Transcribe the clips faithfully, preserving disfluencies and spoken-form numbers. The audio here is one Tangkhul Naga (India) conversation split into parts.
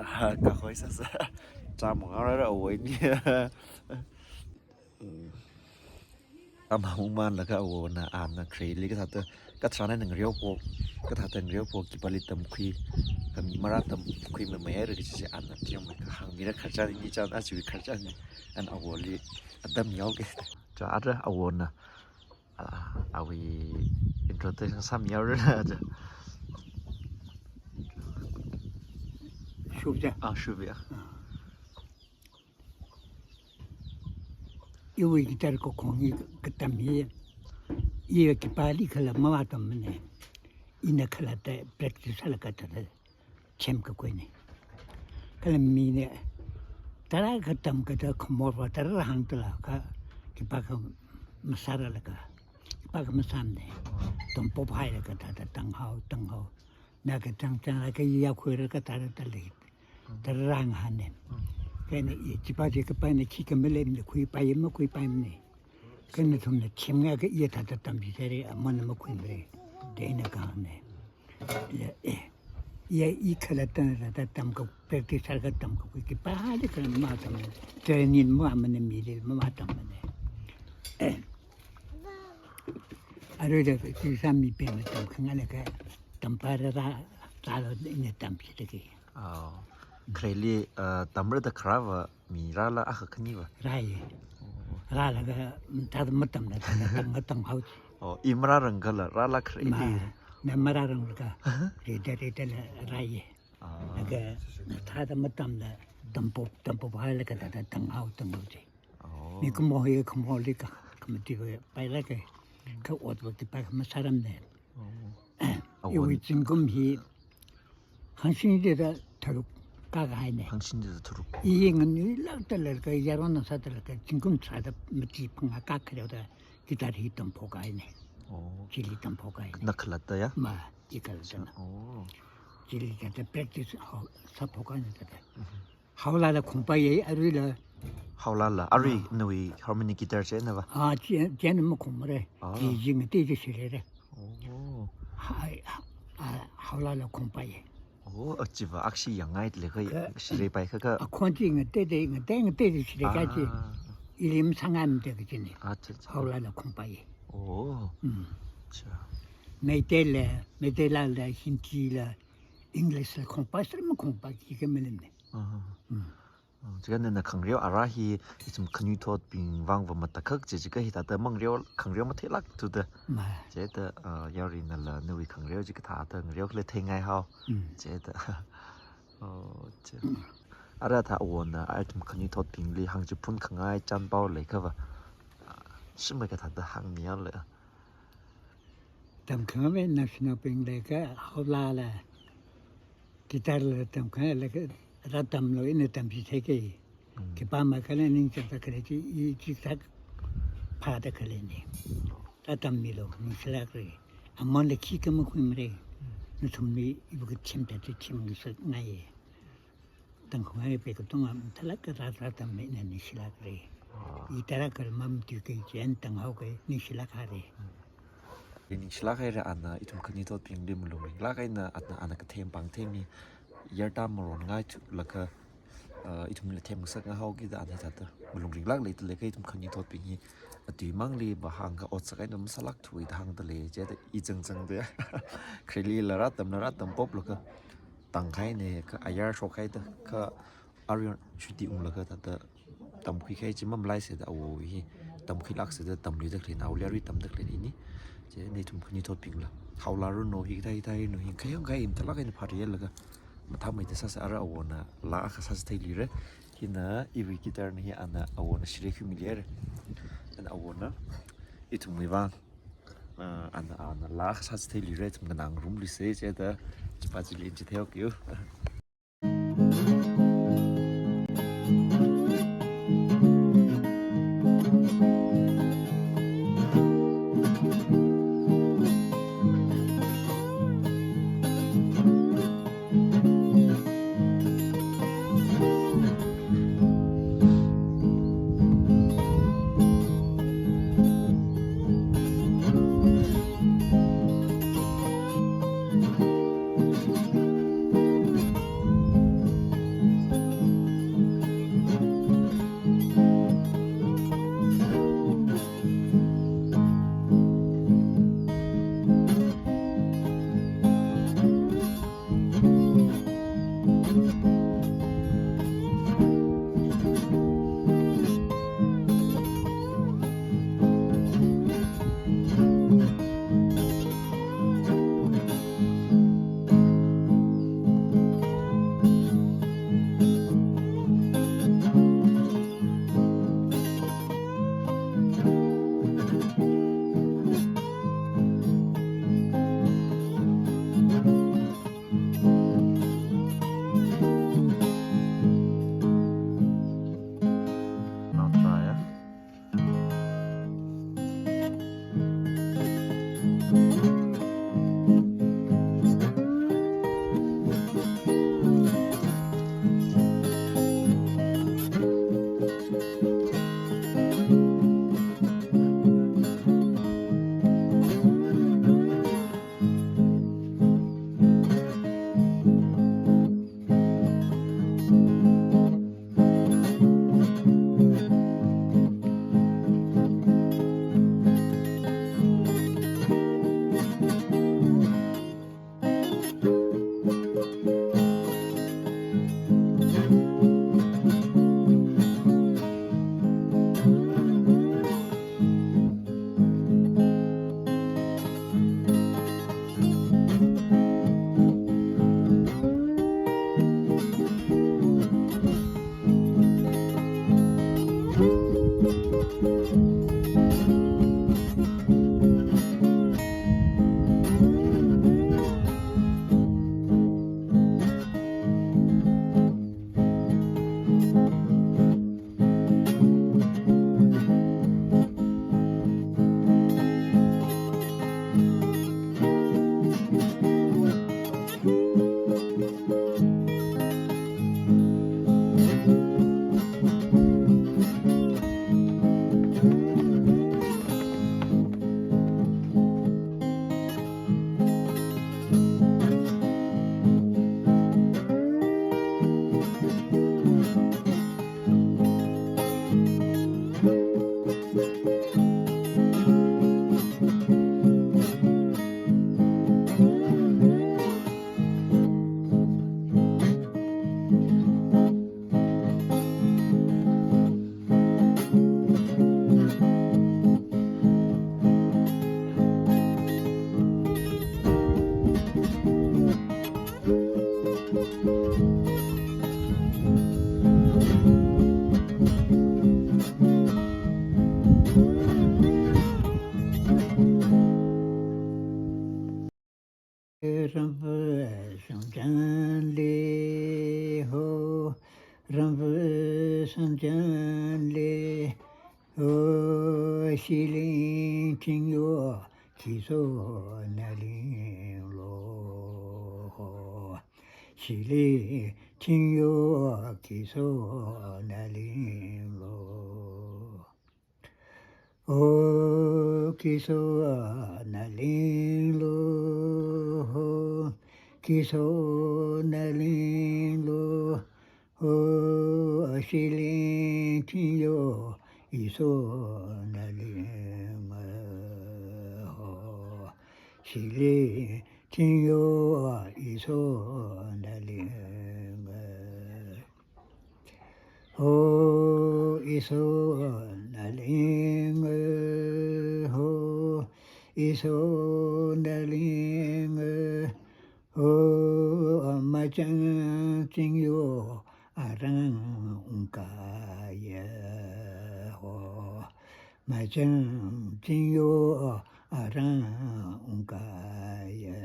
Ha, kahoi sāsa. Chā mangara awui ni. Ama mungman laga awona ana khareli kathāda, katharana ngareo po, kathāda ngareo po, khipāli tamkhui, kha mi marā tamkhui mamai ra kachi ana tiam kahāng mira khararchan ni chān, achiwui khararchan ni, ana awoli atam yaoke. Chā ara awona, ah, awui introduction sāmi yaora chā. Shubja. Ah, shubja. Ah. Iwui guitar kakhong hi katam hi, iya khipāli khala mavātammane. Ina khalatta practice sālaga thāda themkakhuine. Kala mina tarākha tamkada khamorva tarā hāngtala kha khipākha masāralaga, khipākha masāmane. Tampop hailaga thāda tanghao, tanghao. Naka chang chang laga iya khuilaga thāda thāda lei. Tarā ngahāne. Kha ina i chipa chi kapai na khi kamaleimane, khuipai makhuipaimane. Kha nathumna themngaga iya thāda tamchitheire, amana makhuimare. Da ina kahāngne. Ya, eh. Ya i khalatta thāda tamka practice sālaga tamkakhui khipāli khala mavātammane. Training mavāmane, mili mavātammane. Eh. Aruila chi sā mi pemna tamkhangai laga tampa rāra, rālo ina tamchithei. Oh. Khareli, uh, tamrada kharāva mi rāla akha khaniva? Rāye. Oh. Rālaga, mm, thāda matamla, thāda tang, tanghao chi. Oh, i marārang kala, rāla khareli. Ma, na marāranglaga, rida, ridala rāye. Ah. Laga, thāda matamla, tampop, tampop hailaga thāda tanghao, tanghao chi. Oh. Mikumo hi khamorli kha, khamatiwui pailaga, kha otwui khipākha masāramne. Oh. Iwui zingkum hi, hangshing chida tharuk kākahaine. Hangshing chida tharuk. I nganuilākda lāka, yaron na sāda lāka, zingkum sāda mati phangā kākhareoda, guitar hi tamphok kahaine. Oh. Chili tamphok kahaine. Na khalatta ya? Ma, chi khalatta na. Oh. Chili thāda practice hao, sāphok kahaine thāda. Mhm. Haolala khongpaiye, aruila. Haolala, arui, ah, nawui harmony guitar chi nava? Ah, chi, china makhongmare. Ah. Chi, chi ngatei chi shirere. Oh. Hai, ah, ah, haolala khongpaiye. Oh, achiva akshi yangngaile kha, kha, shirepai kha kha. Akhon chi ngateitei, ngatei ngateitei shire kachi. Ah. Ili masāngaimade kachine. Ah, cha, cha. Haolala khongpaiye. Oh. Mm. Cha. Meiteila, Meiteilala, Hindila, Englishla khongpai, sāra makhongpai khikha maleimane. Aha. Mm. Mm, chikha nana khangareo ara hi ithum khanuithotbing vang va matakhak chi chikha hithāda mangareo, khangareo matheilākthuda. Ma. Chithāda, ah, yaruina la nawui khangareo chi kathāda ngareo khala theingaihao. Mm. Chithāda. Oh, chi. Mm. Ara thā awona, ah, ithum khanuithotbingli hāngchiphun khangai chānpao leikhava. Ah, shimai kathāda hāngmiya le. Tamkhangai national band leiakha haolala, guitar la tamkhangai leiakha rātamlo ina tamchitheike. Mm. Khipā makhalei ningchāngda khalei chi, i chithā phāda khaleine. Rātammilo, ningshilākre. Amanla khikha makhuimare. Mm. Nathumli iva kathemda chi themngasakngaiye. Tangkhul ngaipe katonga mathālāk kha rāra tamme ina ningshilākre. Ah. I tarākha mamatuike chieina tanghaoke ningshilāk haire. Hmm. Ningshilāk haira ana ithum khanuithotbingli malung ringlāk eina ana, ana kathem pāngthem hi yarda maronngaichuk laga, ah, ithumla themngasakngahaoki da ana hithāda malung ringlāk leida leiakha ithum khanuithotbing hi atuimangli vāhāngkha otsak eina masālākthuwa da hāngda lei chithāda i zangzangda. Khareli la rātamla rātampop laga tangkahaine kha ayar shokhaida kha arui shuti unglaga thāda tamkhuikahai chi mamalaisāda awo hi tamkhuilāksāda tamluida khaleina, awo li arui tamda khaleina ini. Chieina ithum khanuithotbingla haola runo hi kathā kathā runo hi khayang kahai mathālāk eina phārilaga mathāmeida sāsa ara awona laa akha sāchitheilire. Hina iwui guitar na hi ana awona shirekhuimihaire. Ana awona ithumwui vang, ah, ana, ana laa akha sāchitheilire, ithum nganāngarumluise chithāda, chipa chili chitheihaokeo. Ramva shongchanli ho, ramva shongchanli ho, shilin tingyo kisona linglo ho, shilin tingyo kisona linglo. O kisona linglo ho, kisona linglo ho, shilin tingyo isona ling ho, shilin tingyo isona ling ho, isona ling ho, isona ling ho, machang tingyo arang ungkaya ho, machang tingyo arang ungkaya.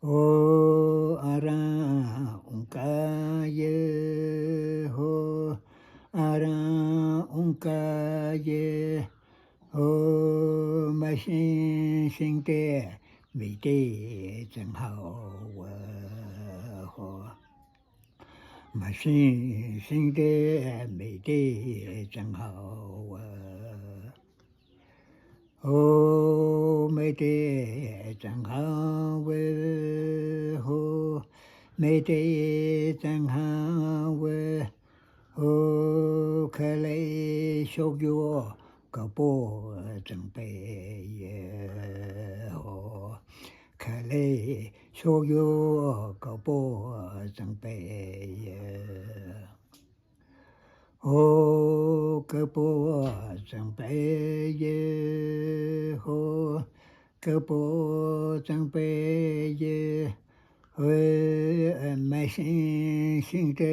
O arang ungkaya ho, arang ungkaya ho, mashing shingda meida zanghaowa ho, mashing shingda meida zanghaowa. O meida zanghaowa ho, meida zanghaowa ho, khalei shokyo kapo zangpaiya ho, khalei shokyo kapo zangpaiya. O kapo zangpaiya ho, kapo zangpaiya ho, mashing shingda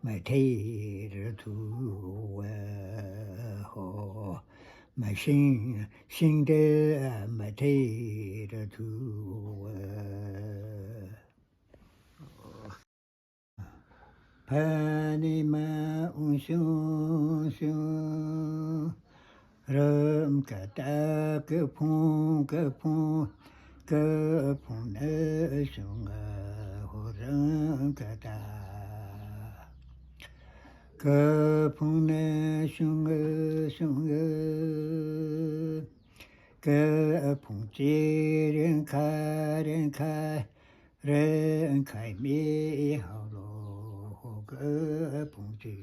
matheira thuwa ho, mashing shingda matheira thuwa. Phanima ungshungshung, ramkata kaphung kaphung, kaphungna shunga ho ramkata. Kaphungna shunga shunga, kaphung chi ringkha ringkha, ringkhaimihaolu ho kaphung chi.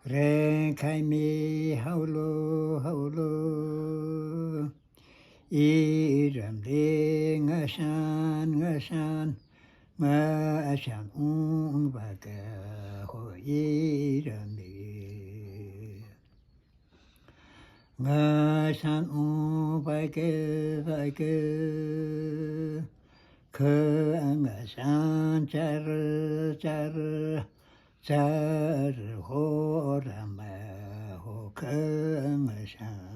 Ringkhaimihaolu, haolu. Iramli ngashan, ngashan, ngashan ungvāka ho iramli. Ngashan ungvāka, vāka, khangashan char, char, char ho rama ho khangashan.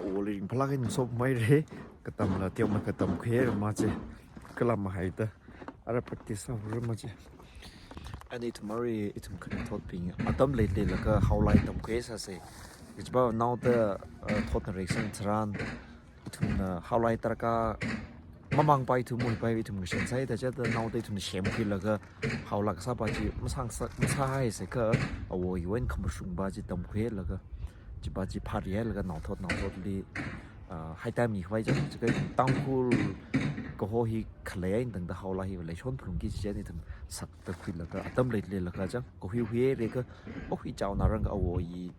Oli ringphālāk eina sopmira, katamla teomei katamkhuira maje, kala mahaida. Ara practice sāra maje. Ani ithum arui ithum khanaothotbing atam leileilaga haolai tamkhui sāsa. Ijba naoda, eh, thotna reisang tharan, ithumna haolai tarākha mamangpai ithum muipai ithum ngashan sāhaida chida naoda ithumna semkhuilaga haolāk sāpa chi masāngsa, masāhaisakha, awo iwon khamashungpa chi tamkhuilaga, chipa chi phārihailaga naothot naothotli, ah, haitami khavai chang, chikha Tangkhul kaho hi khalei eina tangda haolā hi leishon phalungki chi chieina ithum sakta khuilaga, atam leileilaga chang, kahui huihaira kha, oh, hi chaona rāngka awo i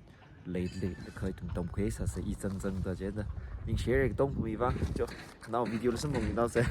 leileilaga ithum tamkhui sāsa i zangzangda chieina. Ningshira katonga mi vang, cho, khanao video la samphangmi naosa.